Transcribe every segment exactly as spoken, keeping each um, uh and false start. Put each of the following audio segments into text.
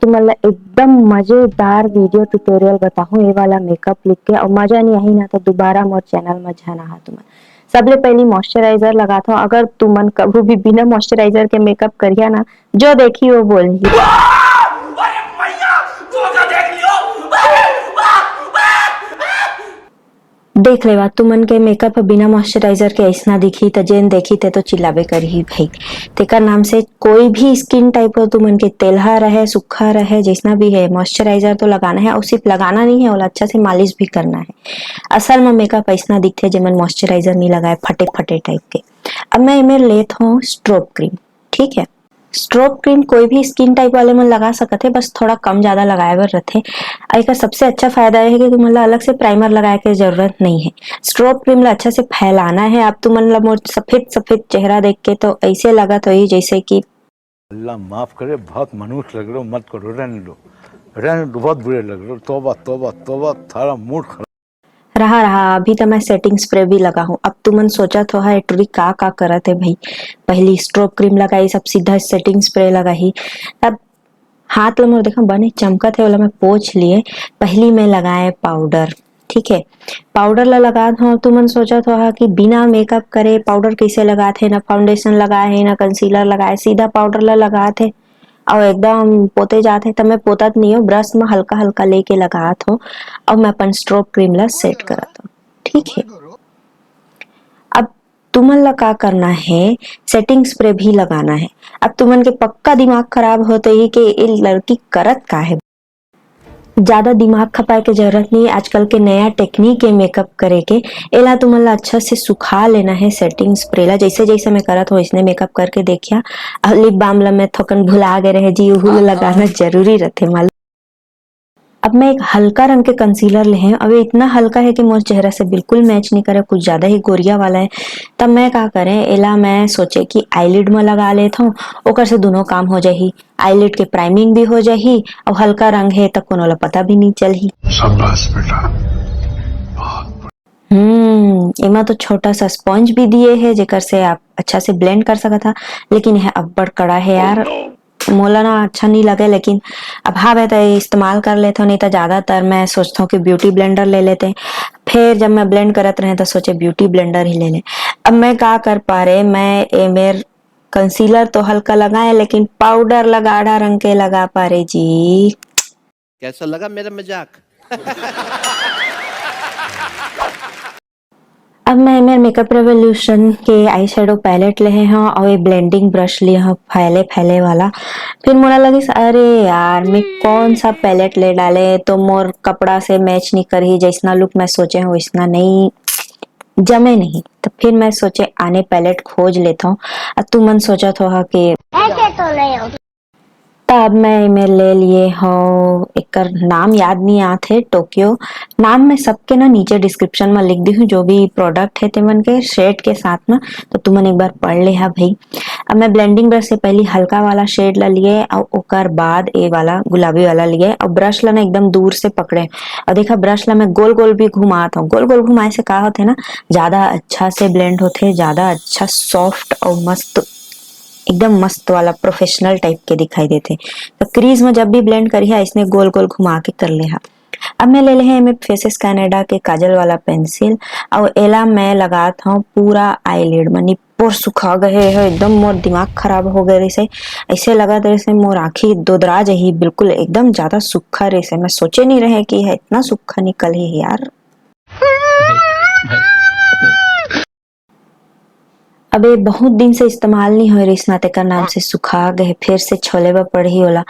तुमन ला एकदम मजेदार वीडियो ट्यूटोरियल बताहूँ ये वाला मेकअप लुक के, अउ मजा नहीं आही ना तो दोबारा मोर चैनल में झन आहा तुमन। सबले पहली मॉइस्चराइजर लगाथो। अगर तुमन कभू भी बिना मॉइस्चराइजर के मेकअप करिया ना, जो देखी वो बोलही। देख लेवा, तुमन के मेकअप ह बिना मॉइस्चराइजर के अइसना दिखही, त जेन देखही ते तो चिल्लाबे करही भाई। तेकर नाम से कोई भी स्किन टाइप हो, तुमन के तेलहा रहे, सुक्खा रहे, जइसना भी है, मॉइस्चराइजर तो लगाना है, अउ सिर्फ लगाना नहीं है, ओला अच्छा से मालिश भी करना है। असल में मेकअप अइसना दिखथे, जेमन मॉइस्चराइजर नहीं लगाए, फटे फटे टाइप के। अब मैं एमेर लेत हूँ स्ट्रोब क्रीम, ठीक है। स्ट्रोब क्रीम कोई भी स्किन टाइप वाले मन लगा सकत हे, बस थोड़ा कम ज्यादा लगाए बर रथे। अउ एकर सबसे अच्छा फायदा ये हे कि तुमन ला अलग से प्राइमर लगाए के जरूरत नहीं है। स्ट्रोब क्रीम ला अच्छा से फैलाना है। अब तुमन ला मोर सफेद सफेद चेहरा देख के तो ऐसे लगत होही जैसे कि अल्लाह माफ करे, बहुत मनहूस लग रहे हो, मत करो, रहने दो, रहने दो, बहुत बुरे लग रहे हो, तौबा, तौबा, तौबा, थारा मूड खराब। रहा, रहा, अभी तो मैं सेटिंग स्प्रे भी लगा हूँ। अब तुमन सोचत हो, "हाय, टुरी का, का करत है भाई? पहली स्ट्रोब क्रीम लगाई, सब सीधा सेटिंग स्प्रे लगाही।" तब हाथ ल मोर देखो बने चमकत है, ओला मैं पोंछ लिए। पहली मैं लगाए पाउडर, ठीक है, पाउडर ला लगात हव। तुमन सोचत हो हा कि बिना मेकअप करे पाउडर कैसे लगात हे, ना फाउंडेशन लगाए हे, ना कंसीलर लगाए, सीधा पाउडर ला लगात हे। अउ एकदम पोते जात हे, त मैं पोतत नहीं हूँ, ब्रश में हल्का हल्का लेके लगात हूँ। अउ मैं अपन स्ट्रोब क्रीम ला सेट करत हूँ, ठीक है। अब तुमन ला का करना है, सेटिंग स्प्रे भी लगाना है। अब तुमन के पक्का दिमाग खराब होते ही कि ये लड़की करत का है। ज्यादा दिमाग खपाए के जरूरत नहीं है। आजकल के नया टेक्निक है मेकअप करे के। एला तुमन ला अच्छा से सुखा लेना है सेटिंग स्प्रे ला। जैसे जैसे मैं करत हूँ, इसने मेकअप करके देखिया। अउ लिप बाम ला मैं थोकन भुला गए रहे जी, उहू ला लगाना जरूरी रहते मालूम। अब मैं एक हल्का रंग के कंसीलर ले हूँ। अब ये इतना हल्का है कि मोर चेहरा से बिल्कुल मैच नहीं करे, कुछ ज्यादा ही गोरिया वाला है। तब मैं का करें, एला मैं सोचे कि आईलिड में लगा लेत हूँ, ओकर से दोनों काम हो जाही। आईलिड के प्राइमिंग भी हो जाही, अउ हल्का रंग है, त कोनो ला पता भी नहीं चलही। शाबाश बेटा, बहुत बढ़िया। हम्म, एमा तो छोटा सा स्पंज भी दिए है, जेकर से आप अच्छा से ब्लेंड कर सकत हा, लेकिन यह अब्बड़ कड़ा है यार। मोला ना अच्छा नहीं लगे, लेकिन अब हाँ, मैं तो इस्तेमाल कर लेता हूँ, नहीं तो ज्यादातर मैं सोचता हूँ कि ब्यूटी ब्लेंडर ले लेते। फिर जब मैं ब्लेंड करत रहे तो सोचे ब्यूटी ब्लेंडर ही ले ले। अब मैं का कर पा रहे, मैं ए मेर कंसीलर तो हल्का लगाए, लेकिन पाउडर ला गाढ़ा रंग के लगा पा रहे जी। कैसा लगा मेरा मजाक? अब मैं मेर मेकअप रेवोल्यूशन के आई शेडो पैलेट ले हव अउ ये ब्लेंडिंग ब्रश ले हव फैले फैले वाला। फिर मोला लगिस, "अरे यार, मैं कौन सा पैलेट ले डाले, तो मोर कपड़ा से मैच नहीं करही, जैसना लुक मैं सोचे हूँ वैसना नहीं, जमे नहीं।" तो फिर मैं सोचे आने पैलेट खोज लेता हूँ। अब तुमन सोचत हो हा कि ऐसे तो नहीं हो। तब मैं एमे ले लिए हव, एकर नाम याद नहीं आत हे, टोक्यो नाम। मैं सबके ना नीचे डिस्क्रिप्शन में लिख दी हूँ, जो भी प्रोडक्ट है तेमन के शेड के साथ में, तो तुमन एक बार पढ़ ले हा भाई। अब मैं ब्लेंडिंग ब्रश से पहली हल्का वाला शेड ला लिए अउ ओकर बाद ए वाला गुलाबी वाला लिए अउ ब्रश ला ना एकदम दूर से पकड़े अउ देखा ब्रश ला मैं गोल गोल भी घुमात हूँ। गोल गोल घुमाए से का होथे ना, ज्यादा अच्छा से ब्लेंड होथे, ज्यादा अच्छा सॉफ्ट अउ मस्त एकदम मस्त वाला प्रोफेशनल टाइप के दिखाई देथे। तो क्रीज में जब भी ब्लेंड करिहा, इसने गोल गोल घुमा के कर लेहा। अब मैं ले ले हव एमे फेसेस कनाडा के काजल वाला पेंसिल, अउ एला मैं लगात हव पूरा आईलिड में। निपोर सुखा गए हे, एकदम मोर दिमाग खराब हो गए रहिसे। ऐसे लगत रहिसे मोर आँखी दोदरा जाही, बिल्कुल एकदम ज्यादा सुखा रहिसे। मैं सोचे नहीं रहे कि यह इतना सुखा निकलही यार। अबे बहुत दिन से इस्तेमाल नहीं होए रहिस ना, तेकर नाम से सुखा गए, फिर से छोले बर पड़ही ओला।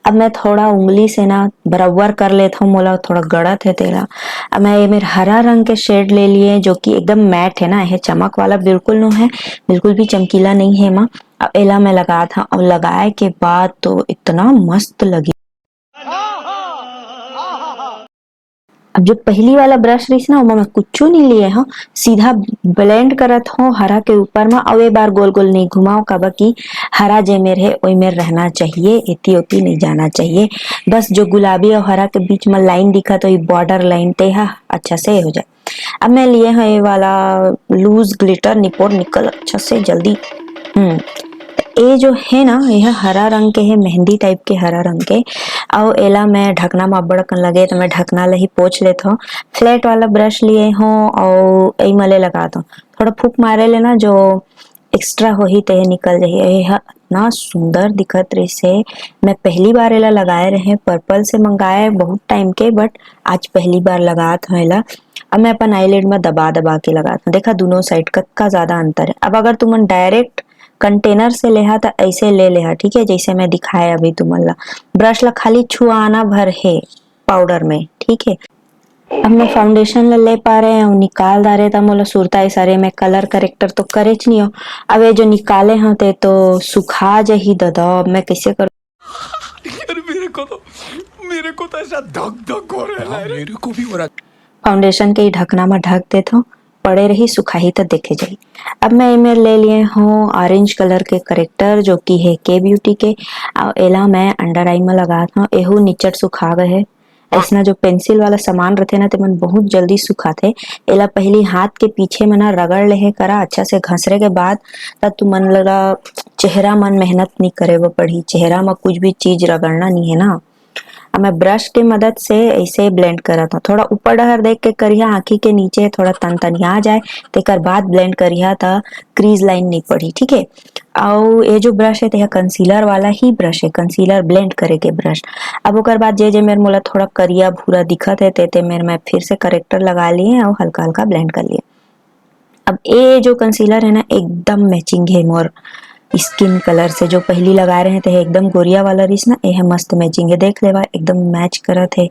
अब मैं थोड़ा उंगली से ना बराबर कर लेत हूँ, मोला थोड़ा गड़त है तेला। अब मैं ये मेर हरा रंग के शेड ले लिए, जो कि एकदम मैट है ना, ये चमक वाला बिल्कुल नो है, बिल्कुल भी चमकीला नहीं है एमा। अब एला मैं लगात हूँ, अब लगाए के बाद तो इतना मस्त लगी। अब जो पहली वाला ब्रश रहिस ना, ओमा मैं कुछू नहीं लिए हूँ, सीधा ब्लेंड करत हूँ हरा के ऊपर में। अउ ए बार गोल गोल नहीं घुमाओ, काबर कि हरा जे मेर है, ओई मेर रहना चाहिए, एती ओती नहीं जाना चाहिए। बस जो गुलाबी अउ हरा के बीच में लाइन दिखत होही, बॉर्डर लाइन, ते हा अच्छा से हो जाए। अब मैं लिए हूँ ये वाला लूज ग्लिटर, निपोर निकल अच्छा से जल्दी। हम्म, ये जो है ना, ये हरा रंग के है, मेहंदी type के हरा रंग के। अउ एला मैं ढकना म अब्बड़ अकन लगे, त मैं ढकना ल ही पोंछ लेथव। Flat वाला brush लिए हव अउ एमा ले लगाथव। थोड़ा फूक मारे ले ना, जो extra होही, ते निकल जाही। ये ह इतना सुंदर दिखत रहिस हे। मैं पहली बार एला लगाए रहे, Purplle से मंगाए बहुत time के, but आज पहली बार लगात हव एला। अब मैं अपन eyelid म दबा दबा के लगात हव। देखा, दोनों side कतका ज्यादा अंतर है। अब अगर तुमन direct container से लेहा, त ऐसे ले लेहा, ठीक है, जैसे मैं दिखाए अभी तुमन ला। Brush ला खाली छुआना भर है powder में, ठीक है। अब मैं foundation ला ले पारे अउ निकाल डारे, त मोला सुरता इस, अरे, मैं colour corrector तो करेच नहीं हव। अब ये जो निकाले हव, ते तो सुखा जाही ददा, अब मैं कैसे करूँ? अरे, मेरे को तो, मेरे को तो ऐसा धक धक हो रहा है। हाँ, मेरे को भी हो रहा। Foundation के ही ढकना म ढक देथव, पड़े रही, सुखाही त देखे जाही। अब मैं एमेर ले लिए हव orange colour के corrector, जो कि है Kay Beauty के, अउ एला मैं under eye म लगात हव। एहू निचट सुखा गए है। अइसना जो pencil वाला सामान रथे ना, तेमन बहुत जल्दी सुखाथे। एला पहली हाथ के पीछे म ना रगड़ लेहे करा, अच्छा से घसरे के बाद, तब तुमन ला चेहरा मन मेहनत नहीं करे बर पड़ही। चेहरा म कुछ भी चीज रगड़ना नहीं है ना। अब मैं brush के मदद से ऐसे blend करत हव। थोड़ा ऊपर डहर देख के करिहा, आँखी के नीचे थोड़ा तनतनिया जाए, तेकर बाद blend करिहा, त crease line नहीं पड़ही, ठीक है। अउ ये जो brush है, ते ह concealer वाला ही brush है, concealer blend करे के brush। अब ओकर बाद जे जे मेर मोला थोड़ा करिया भूरा दिखत है, ते ते मेर मैं फिर से corrector लगा लिए अउ हल्का हल्का blend कर लिए। अब ये जो concealer है ना, एकदम matching है मोर skin colour से। जो पहली लगाए रहे, ते ह एकदम गोरिया वाला रहिस ना, ये ह मस्त matching है, देख लेवा, एकदम match करत है।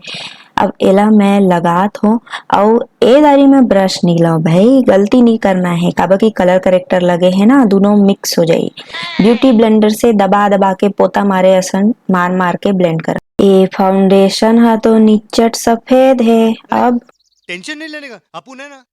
अब एला मैं लगात हव, अउ ए दारी में brush नहीं लव भाई, गलती नहीं करना है, काबर कि colour corrector लगे है ना, दोनों mix हो जाई। Beauty blender से दबा दबा के पोता मारे असन मार मार के blend कर। ए foundation हा तो निचट सफेद है। अब tension नहीं लेने का, अपन है ना।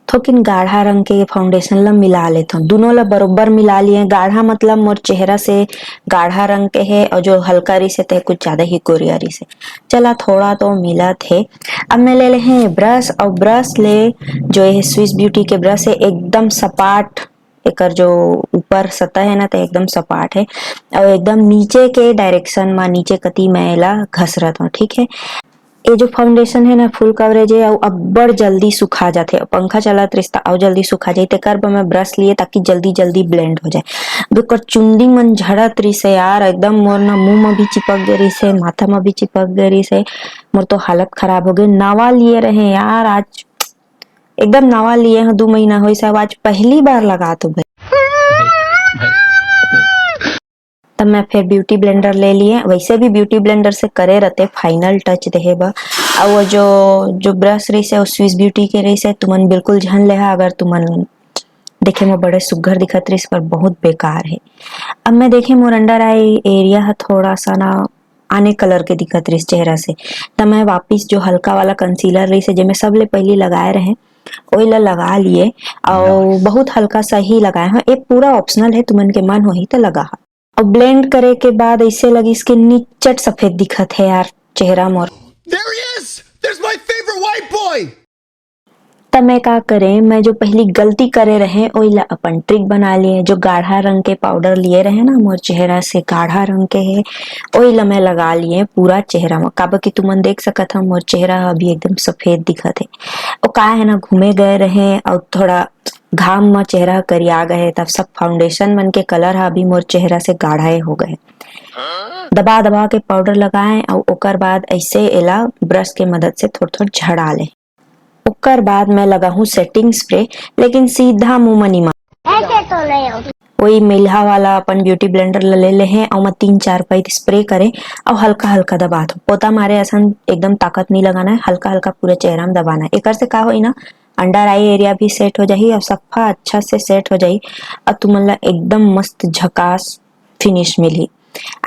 थोकिन गाढ़ा रंग के foundation ला मिला लेथव, दोनों ला बरोबर मिला लिए। गाढ़ा मतलब मोर चेहरा से गाढ़ा रंग के है, अउ जो हल्का रहिस हे, ते कुछ ज्यादा ही गोरिया रहिस हे। चला, थोड़ा तो मिलत हे। अब मैं ले ले हे brush, अउ brush ले जो ये Swiss Beauty के brush है, एकदम सपाट, एकर जो ऊपर सतह है ना, ते एकदम सपाट है, अउ एकदम नीचे के direction मा, नीचे कती मैं एला घसरत हव, ठीक है। ये जो foundation है ना, full coverage है, अउ अब्बड़ जल्दी सुखा जाथे। पंखा चलत रहिस त अउ जल्दी सुखा जाही, तेकर बर मैं brush लिए, ताकि जल्दी जल्दी blend हो जाए। अब एकर चुंदी मन झड़त रहिस हे यार, एकदम मोर ना मुंह म भी चिपक गे रहिस हे, माथा म भी चिपक गे रहिस हे। मोर तो हालत खराब हो गई। नवा लिए रहे यार, आज एकदम नवा लिए हव, दू महीना होइस, अब आज पहली बार लगात हव भाई। तब मैं फिर beauty blender ले लिए। वैसे भी beauty blender से करे रहते final touch देहे बर। अउ वो जो, जो brush रहिस हे, वो Swiss Beauty के रहिस हे, तुमन बिल्कुल झन लेहा, अगर तुमन देखे में बड़े सुग्घर दिखत रहिस, पर बहुत बेकार है। अब मैं देखे मोर under eye area ह थोड़ा सा ना आने colour के दिखत रहिस चेहरा से, त मैं वापिस जो हल्का वाला concealer रहिस हे, जेमे सबले पहली लगाए रहे, ओइला लगा लिए, अउ बहुत हल्का सा ही लगाए हव। ये पूरा optional है, तुमन के मन होही त लगा हा। अउ blend करे के बाद ऐसे लगिस कि निचट सफेद दिखत हे यार चेहरा मोर। There he is! There's my favorite white boy! त मैं का करें, मैं जो पहली गलती करे रहे, ओइला अपन trick बना लिए। जो गाढ़ा रंग के powder लिए रहे ना, मोर चेहरा से गाढ़ा रंग के है, ओइला मैं लगा लिए पूरा चेहरा में। काबर कि तुमन देख सकत हव, मोर चेहरा ह अभी एकदम सफेद दिखत है। ओ का है ना, घूमे गए रहे अउ थोड़ा घाम म चेहरा ह करिया गए हे, तब सब foundation मन के colour ह अभी मोर चेहरा से गाढ़ा हो गए। दबा दबा के powder लगाए अउ ओकर बाद ऐसे एला brush के मदद से थोड़ थोड़ झड़ा ले। ओकर बाद मैं लगाहूँ setting spray, लेकिन सीधा मुंह म नी मार। ऐसे तो नहीं होगी। वही मिल्हा वाला अपन beauty blender ल ले ले हे अउ मैं तीन चार पैत spray करे अउ हल्का हल्का दबात हूँ। पोता मारे असन एकदम ताकत नहीं लगाना है, हल्का हल्का पूरे चेहरा में दबाना है। एकर से का होई ना, under eye area भी set हो जाही अउ सफा अच्छा से set हो जाही अउ तुमन ला एकदम मस्त झकास finish मिलही।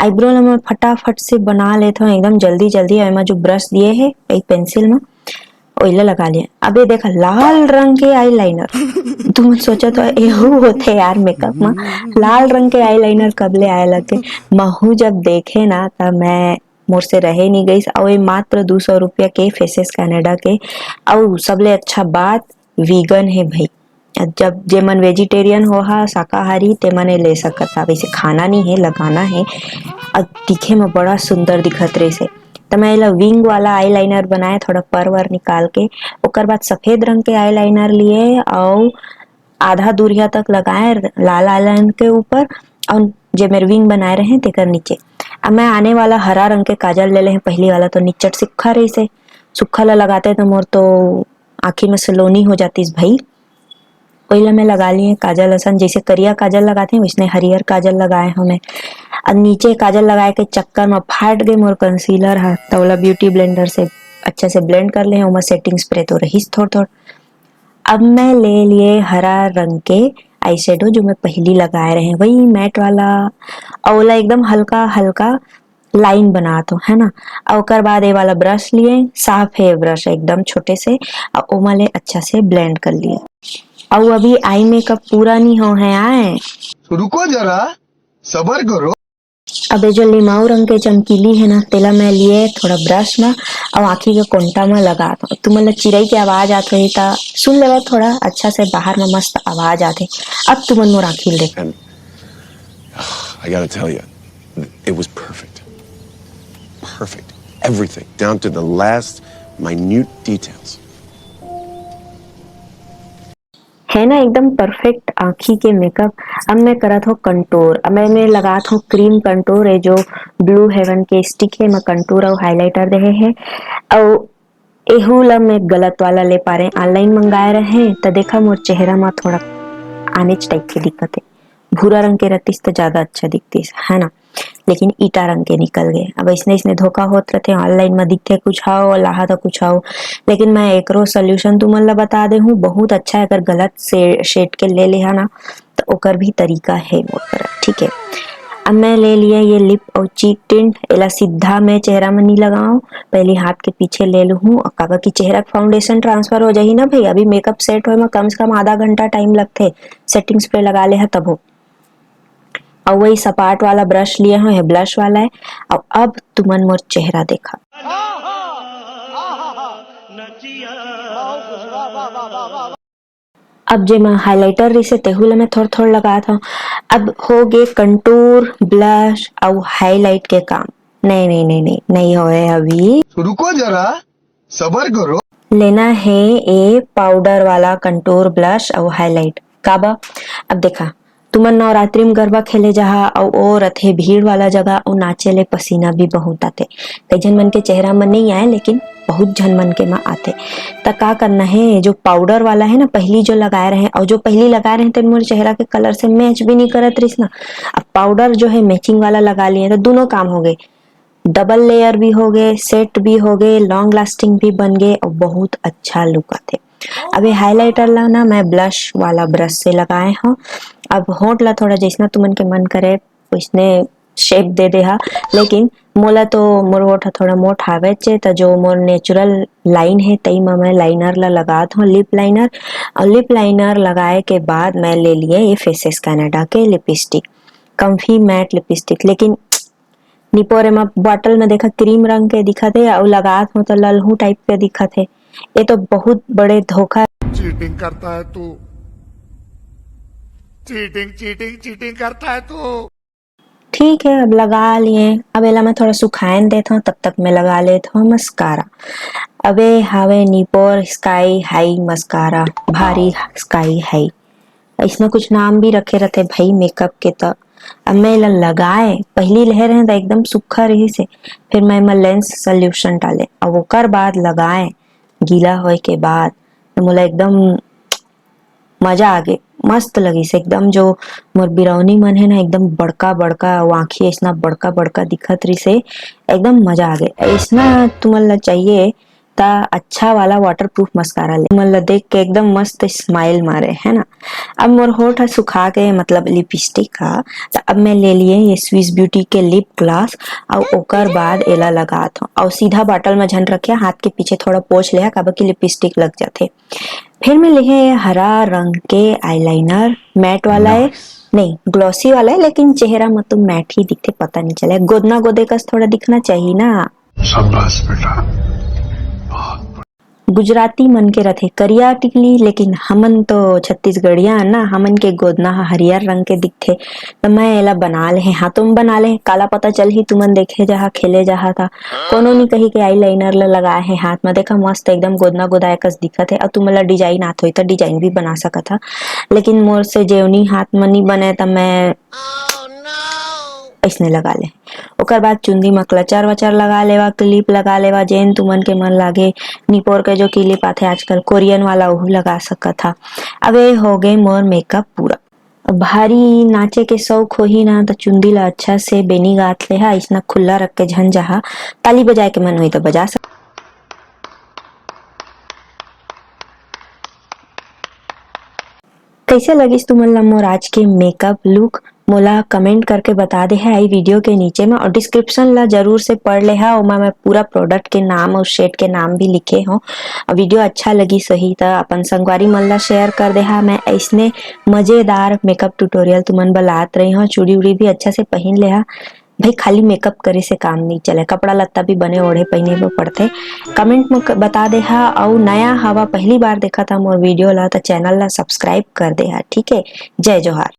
Eyebrow ला मैं फटाफट से बना लेत हूँ एकदम जल्दी जल्दी। अउ एमा जो brush दिए हे, एक pencil में ओइला लगा लिया। अब ये देखा, लाल रंग के eyeliner। तुमन सोचत हो, एहू होथे यार makeup में? लाल रंग के eyeliner कब ले आए लगे? महू जब देखे ना, त मैं, मोर से रहे नहीं गइस। अउ ये मात्र दू सौ रुपया के Faces Canada के। अउ सबले अच्छा बात, vegan हे भाई। जब जेमन वेजिटेरियन हो हा, शाकाहारी, ते मन ए ले सकत हा। वैसे खाना नहीं है, लगाना है। अउ दिखे में बड़ा सुंदर दिखत रहिस हे। त मैं एला विंग वाला आईलाइनर बनाए, थोड़ा पर वर निकाल के। ओकर बाद सफेद रंग के आईलाइनर लिए अउ आधा दूरिया तक लगाए लाल आईलाइनर के ऊपर, अउ जे मेर विंग बनाए रहे तेकर नीचे। अब मैं आने वाला हरा रंग के काजल ले ले हूँ। पहली वाला तो निच्चट सुक्खा रहिस हे, सुक्खा ला लगाते तो मोर तो आँखी में सलोनी हो जातीस भाई। ओइला मैं लगा लिए काजल असन, जैसे करिया काजल लगाते हैं वैसने हरियर काजल लगाए हूँ मैं। अब नीचे काजल लगाए के चक्कर में फाट गए मोर कंसीलर हा, त ओला ब्यूटी ब्लेंडर से अच्छा से ब्लेंड कर ले हूँ। ओमा सेटिंग स्प्रे तो रहिस थोड़ थोड़। अब मैं ले लिए हरा रंग के आई शेडो जो मैं पहली लगाए रहे, वही मैट वाला, अउ ओला एकदम हल्का हल्का लाइन बनात हो, है ना। अउ ओकर बाद ये वाला ब्रश लिए, साफ है ब्रश एकदम छोटे से, अउ ओमा ले अच्छा से ब्लेंड कर लिए। अउ अभी आई मेकअप पूरा नहीं हो है आए। रुको जरा, सबर करो। अब ये जो लिमाऊ रंग के चमकीली है ना, तेला मैं लिए थोड़ा ब्रश में, अउ आँखी के कोंटा में लगा दो। तुमन ला चिरई के आवाज आत होही त सुन लेवा, थोड़ा अच्छा से बाहर में मस्त आवाज आथे। अब तुमन मोर आँखी ल देख। And I gotta tell you, it was perfect. Perfect. Everything, down to the last minute details. है ना एकदम परफेक्ट आँखी के मेकअप। अब मैं करत हूँ कंटूर। अब मैं, मैं लगात हूँ क्रीम कंटूर, ये जो ब्लू हेवन के स्टिक है, मैं कंटूर अउ हाइलाइटर देहे है। अउ एहू ला मैं गलत वाला ले पारे, ऑनलाइन मंगाए रहे त देखा मोर चेहरा मा थोड़ा आनेच टाइप के दिखत है। भूरा रंग के रहतीस त ज्यादा अच्छा दिखतीस, है ना, लेकिन ईटा रंग के निकल गए। अब इसने इसने धोखा होत रहते, ऑनलाइन में दिखते कुछ हाओ, लाहा तो कुछ हाओ। लेकिन मैं एकरो सॉल्यूशन तुमन ला बता दे हूँ, बहुत अच्छा है। अगर गलत से शेड के ले लेहा ना, तो ओकर भी तरीका है मोर करा, ठीक है। अब मैं ले लिया ये लिप और चीक टिंट, एला सीधा मैं चेहरा में नहीं लगाओ, पहले हाथ के पीछे ले लूँ हूँ, काबर कि चेहरा के फाउंडेशन ट्रांसफर हो जाही ना भाई। अभी मेकअप सेट होए में कम से कम आधा घंटा टाइम लगथे, सेटिंग स्प्रे लगा ले हा तभो। अउ वही सपाट वाला ब्रश लिए हूँ, ये ब्लश वाला है। अउ अब तुमन मोर चेहरा देखा। अब जेमा हाइलाइटर रहिसे तेहू ला मैं थोड़ थोड़ लगात हूँ। अब हो गे कंटूर, ब्लश अउ हाइलाइट के काम। नहीं नहीं नहीं नहीं नहीं होए अभी। रुको जरा, सबर करो। लेना है ए पाउडर वाला कंटूर, ब्लश अउ हाइलाइट। काबर? अब देखा, तुमन नवरात्रि में गरबा खेले जाहा अउ ओ रथे भीड़ वाला जगह, अउ नाचे ले पसीना भी बहुत आथे। कई झन मन के चेहरा में नहीं आए, लेकिन बहुत झन मन के में आथे। त का करना है, जो पाउडर वाला है ना, पहली जो लगाए रहे, और जो पहली लगाए रहे थे, मोर चेहरा के कलर से मैच भी नहीं करत रहिस ना। अब पाउडर जो है मैचिंग वाला लगा लिए, तो दोनों काम हो गए, डबल लेयर भी हो गए, सेट भी हो गए, लॉन्ग लास्टिंग भी बन गए और बहुत अच्छा लुक आथे। अब ये हाइलाइटर ला ना मैं ब्लश वाला ब्रश से लगाए हूँ। अब होंठ ला थोड़ा जैसना तुमन के मन करे वैसने शेप दे दे हा, लेकिन मोला तो मोर होंठ ह थोड़ा मोट हावे चे, त जो मोर नेचुरल लाइन है तई म मैं लाइनर ला लगात हूँ, लिप लाइनर। और लिप लाइनर लगाए के बाद मैं ले लिए ये फेसेस कनाडा के लिपस्टिक, कम्फी मैट लिपस्टिक। लेकिन निपोरे म बॉटल में देखा क्रीम रंग के दिखत है, अउ लगात हूँ तो ललहू टाइप के दिखत है। ये तो बहुत बड़े धोखा। चीटिंग करता है तू, चीटिंग चीटिंग चीटिंग करता है तू। ठीक है, अब लगा लिए। अब एला मैं थोड़ा सुखायन देत हूँ, तब तक मैं लगा लेत हूँ मस्कारा। अबे हावे निपोर स्काई हाई मस्कारा, भारी स्काई हाई, ऐसना कुछ नाम भी रखे रहते भाई मेकअप के। त अब मैं एला लगाए, पहली लहे रहे त एकदम सूखा रहिस हे, फिर मैं एमा लेंस सॉल्यूशन डाले, अब ओकर बाद लगाए, गीला होए के बाद, त मोला एकदम मजा आ गे, मस्त लगिस एकदम। जो मोर बिरौनी मन हे ना, एकदम बड़का बड़का, वो आँखी ऐसना बड़का बड़का दिखत रहिस हे, एकदम मजा आ गे। ऐसना तुमन ला चाहिए त अच्छा वाला वाटरप्रूफ मस्कारा ले, तुमन ला देख के एकदम मस्त स्माइल मारे, है ना। अब मोर होठ ह सुखा के, मतलब लिपस्टिक ह, त अब मैं ले लिए ये स्विस ब्यूटी के लिप ग्लॉस, अउ ओकर बाद एला लगात हूँ, अउ सीधा बॉटल में झन रखे, हाथ के पीछे थोड़ा पोंछ ले, काबर कि लिपस्टिक लग जाथे। फिर मैं लेहे हरा रंग के आईलाइनर, मैट वाला है, नहीं ग्लॉसी वाला है, लेकिन चेहरा में तो मैट ही दिखते, पता नहीं चले, गोदना गोदे कस थोड़ा दिखना चाहिए ना। शाबाश बेटा। गुजराती मन के रथे करिया टिकली, लेकिन हमन तो छत्तीसगढ़िया ना, हमन के गोदना ह हरियर रंग के दिखथे। त मैं एला बना ले हंव, हाथों में बना ले हंव। काला पता चलही, तुमन देखे जाहा, खेले जाहा, त कोनो नी कही के eyeliner ला लगाए हंव हाथ में। देखा, मस्त एकदम गोदना गोदाए कस दिखत हे। अउ तुमन ला design आत होही त design भी बना सकत हा, लेकिन मोर से जेवनी हाथ में नी बने, त मैं अइसने लगा ले। ओकर बाद चुंदी म clutcher वचर लगा लेवा, clip लगा लेवा, जेन तुमन के मन लागे। निपोर के जो clip आथे आजकल Korean वाला, ओहू लगा सकत हा। अब ए हो गे मोर makeup पूरा। अब भारी नाचे के शौक होही ना, त चुंदी ला अच्छा से बेनी गांथ लेहा, अइसना खुल्ला रख के झन जाहा। ताली बजाए के मन होही त बजा सक। कइसे लगिस तुमन ला मोर आज के makeup look? मोला comment करके बता देहा ई video के नीचे में, अउ description ला जरूर से पढ़ लेहा, ओमा मैं पूरा product के नाम अउ shade के नाम भी लिखे हंव। अउ video अच्छा लगिस होही त अपन संगवारी मन ला share कर देहा। मैं अइसने मजेदार makeup tutorial तुमन बर लात रही हंव। चूड़ी उड़ी भी अच्छा से पहिन लेहा। भाई, खाली makeup करे से काम नहीं चले, कपड़ा लत्ता भी बने ओढ़े पहिने बर पड़थे। Comment में क-, बता देहा, अउ नया हवा, पहली बार देखत हा मोर video ला, त channel ला subscribe कर देहा, ठीक है? जय जोहार।